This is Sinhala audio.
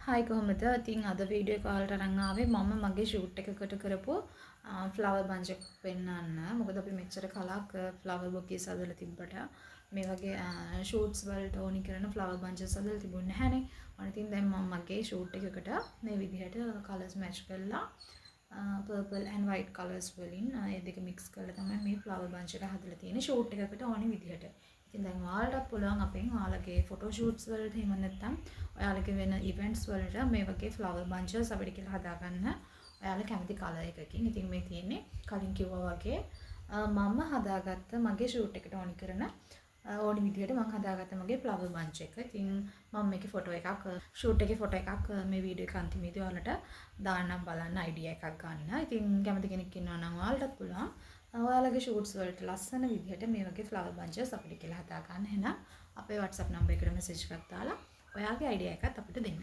හායි, කොහොමද? ඉතින් අද වීඩියෝ එක ඔයාලට අරන් ආවේ මම මගේ ෂූට් එකකට කරපු ෆ්ලවර් බන්ච් එකක් පෙන්නන්න. මොකද අපි මෙච්චර කලක් ෆ්ලවර් බොකේස් හදලා තිබ්බට මේ වගේ ෂූට්ස් වලට ඕනි කරන ෆ්ලවර් බන්චස් හදලා තිබුණේ නැහැනේ. ඔන්න ඉතින් දැන් මම මගේ ෂූට් එකකට මේ විදිහට කලර්ස් මැච් කරලා පර්පල් ඇන්ඩ් වයිට් කලර්ස් වලින් ඒ දෙක මික්ස් කරලා තමයි මේ ෆ්ලවර් බන්ච් එක හදලා තියෙන්නේ ෂූට් එකකට ඕනි විදිහට. ඉතින් දැන් ඔයාලටත් පුළුවන් අපෙන් ඔයාලගේ ෆොටෝ ෂූට්ස් වලට, එහෙම නැත්නම් ඔයාලගේ වෙන ඉවෙන්ට්ස් වලට මේ වගේ ෆ්ලවර් බන්චස් අපිට කියලා හදාගන්න ඔයාලා කැමති කලර් එකකින්. ඉතින් මේ තියෙන්නේ කලින් කිව්වා වගේ මම හදාගත්ත මගේ ෂූට් එකට ඕනි කරන ඕනි විදිහට මං හදාගත්ත මගේ ෆ්ලවර් බන්ච් එක. ඉතින් මම මේකේ ෆොටෝ එකක්, ෂූට් එකේ ෆොටෝ එකක් මේ වීඩියෝ එක අන්තිමේදී ඔයාලට දාන්නම්, බලන්න අයිඩියා එකක් ගන්න. ඉතින් කැමති කෙනෙක් ඉන්නවා නම් ඔයාලටත් පුළුවන් ඔයාලගේ ෂූට්ස් වලට ලස්සන විදිහට මේ වගේ ෆ්ලවර් බන්චස් අපිට කියලා හදා ගන්න. එහෙනම් අපේ WhatsApp number එකට මැසේජ් එකක් දාලා ඔයාගේ අයිඩියා එකත් අපිට දෙන්න.